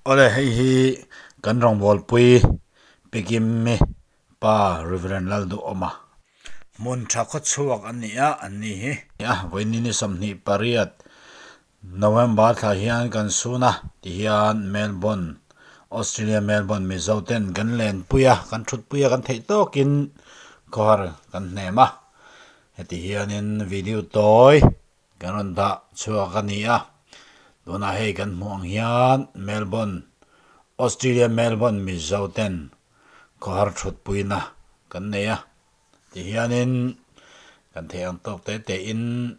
Awle hei hi kan rawngbawlpui Pi Kimmi pa Reverend Lalduhawma hmun tha khawchhuak an ni a an ni hi. A vawiin ni 28 November thla hian kan sun a ti hian Melbourne Australia Melbourne Mizo ten kan lenpui a kan thutpui a kan theih tawkin khawhar kan hnem a heti hianin video tawi Kan rawn dah chhuak a ni a, tunah hei kan hmuh ang hian Melbourne, Australia Melbourne Mizo ten khawhar thutpuina kan nei a, ti hianin kan theih ang tawk te te in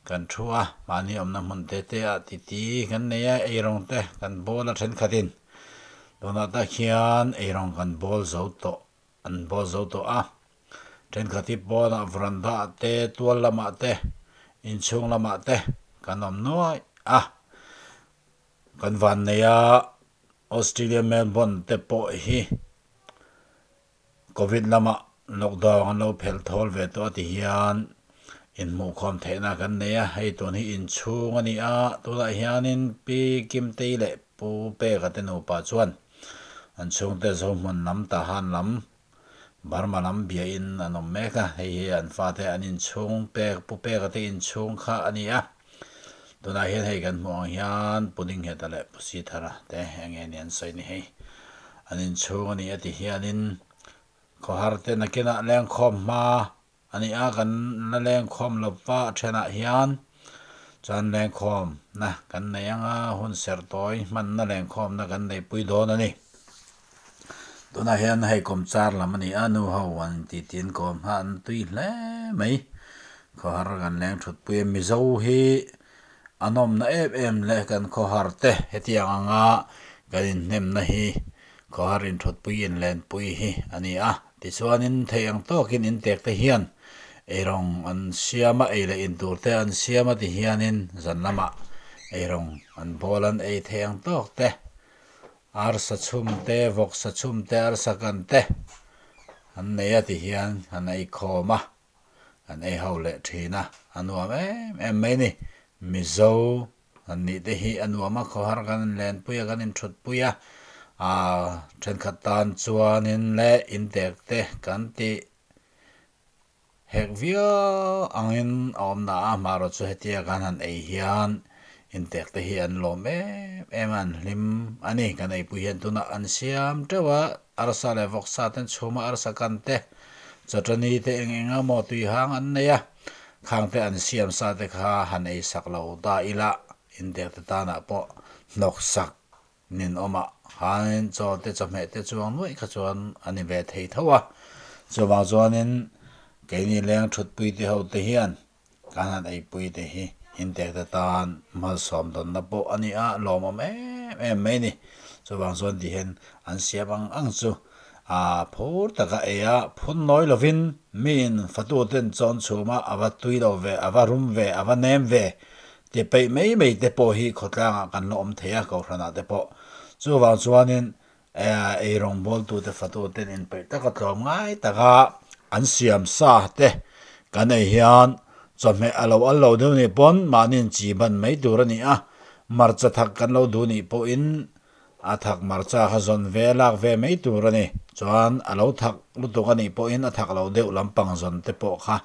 kan thu a, mahni awmna hmun te te ah titi kan nei a, eirawng te kan bawl a thenkhatin tunah tak hian eirawng kan bawl zo tawh. An bawl zo tawh a, thenkhat hi pawnah veranda ah te, tual lamah te, inchhung lamah te kan awm nuai a. Kan vannei a, Australia Melbourne te pawh hi Covid lamah lockdown an lo phelh thawl ve tawh a ti hian inhmuhkhawm theihna kan nei a. Hei tun hi inchhung a ni a, tunah hianin Pi Kimtei leh Pu Peka te nupa chuan An chhungte Zohmun lam Tahan lam Burma lam biain an awm mek a, hei hi an fate an inchhung pek pu peka te inchhung kha a ni a. Tunah hian hei kan hmuh ang hian Pu Dingheta leh Pu Sithara te eng nge ni an sawi ni hei. An inchhung a ni a ti hianin khawhar te nakinah lengkhawm hma A ni a, kan la lengkhawm lo va a thenah hian chuan lengkhawmna kan nei ang a, hun serh tawi hmanna lengkhawmna kan neihpui dawn a ni. Tunah hian hei kawmchar lam a ni a, nu ho an titi an kawm kha an tui hle mai. Khawhar kan leng thutpui a, Mizo hi a nawmna em em leh kan khawhar te hetiang anga kan inhnemna hi khawhar inthutpui inlenpui hi a ni a. Tichuanin thei ang tawkin in tek te hian eirawng an siam a, ei leh in tur te an siam a ti hianin zan lamah eirawng an bawl an ei thei ang tawk te, arsa chhum te, vawksa chhum te, arsa kan te an nei a ti hian an ei khawm a, an ei ho leh thin a, a nuam em em mai ni. Mizo Kan nih te hi a nuam a, khawhar kan inlenpui a, kan inthutpui a, aah thenkhat tan chuanin leh intek te kan tih hek viau angin a awm na a, hmarawh chu hetia kan han ei hian intek te hi an lawm em em a, an hlim a ni. Kan eipui hian tunah an siam teuh a, arsa leh vawksa ten chhuma arsa kan te, chawtani te eng eng emaw tuihang an nei a. Khangte an siam sa te kha han ei sak lo ta ila, intek te tanah pawh hnawk sak nin awm a, khanin chaw te chawhmeh te chuang nuaih kha chuan a ni ve thei tho a. Chuvang chuanin keini leng thutpui te ho te hian kan han eipui te hi intek te tan malsawm dawnna pawh a ni a, lawmawm em em mai ni. Chuvang chuan ti hian an siam ang ang chu A phur taka ei a, phun nawi lovin miin fatuten chawn chhum a, a va tui lo ve, a va rum ve, a va nem ve ti peih mai mai te pawh hi khawtlangah kan la awm thei a, kohhranah te pawh. Chuvang chuanin ei rawngbawltute fatuten inpeih taka tlawm ngai taka an siam sa te kan ei hian chawhmeh a lo al lo deuh nih pawn mahniin chi ban mai tur a ni a, hmarcha thak kan lo duh nih pawhin A thak marcha kha zawn ve lak ve mai tur a ni. Chuan a lo thak lutuk a nih pawhin a thak lo deuh lampang zawn te pawh kha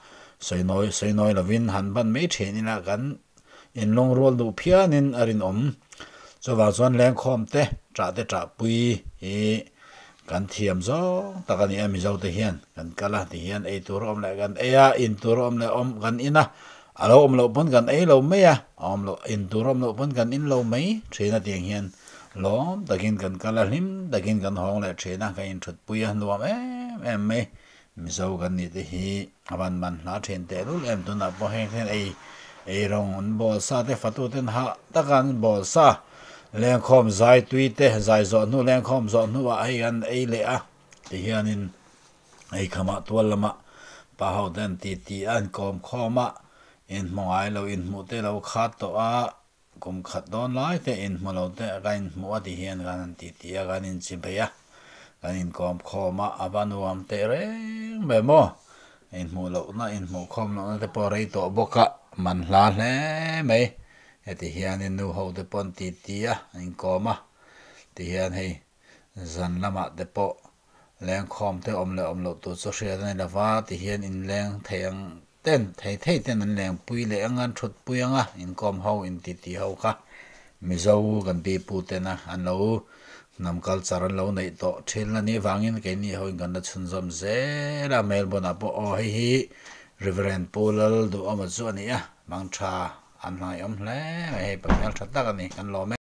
sawi nawi sawi nawi lovin han ban mai thin ila kan inlungrual duh phianin a rinawm. Chuvang chuan lengkhawm te ṭah te ṭahpui hi kan thiam zawng tak a ni a, Mizo te hian kan kal a ti hian ei tur a awm leh kan ei a, in tur a awm leh awm kan in a, a lo awm loh pawn kan ei lo mai a, a awm loh in tur a awm loh pawn kan in lo mai thin a tiang hian lawm takin kan kal a, hlim takin kan hawng leh thin a, kan inthutpui a nuam em em mai. Mizo kan nih te hi a van man hla thin tehlul em tunah pawh heng hian ei ei rawng an bawl sa te fatu ten hah taka an bawl sa lengkhawm zai tui te zai zawh hnu lengkhawm zawh hnuah hei an ei leh a ti hianin ei khamah tual lamah pa ho te an ti ti a an kawm khawm a inhmu ngai lo inhmuh te lo khat tawh a Kum khat dawn lai te inhmu lo te ka inhmuh a ti hian kan han ti ti a, kan inchi bei a, kan inkawm khawm a, a va nuam teh reng ve maw? Inhmuh lohna, inhmuh khawm lohna te pawh rei tawh bawk a, man hla hle mai. Heti hianin nu ho te pawh an ti ti a, an inkawm a. Tihian hei zan lamah te pawh lengkhawm te awm leh awm loh tur chu hriat a ni lo va, tihian inleng thei ang ten thei thei ten an lengpui leh ang a, an thutpui ang a, inkawm ho intiti ho kha Mizo kan pi pu tena an lo hnam culture an lo neih tawh thin a nih vangin keini ho in kan la chhunzawm zel a, Melbourne ah pawh aw hei hi Reverend Pu Lalduhawma chu a ni a, mangtha an hmangaihawm hle mai hei Pathian tha tak a ni kan lawm e.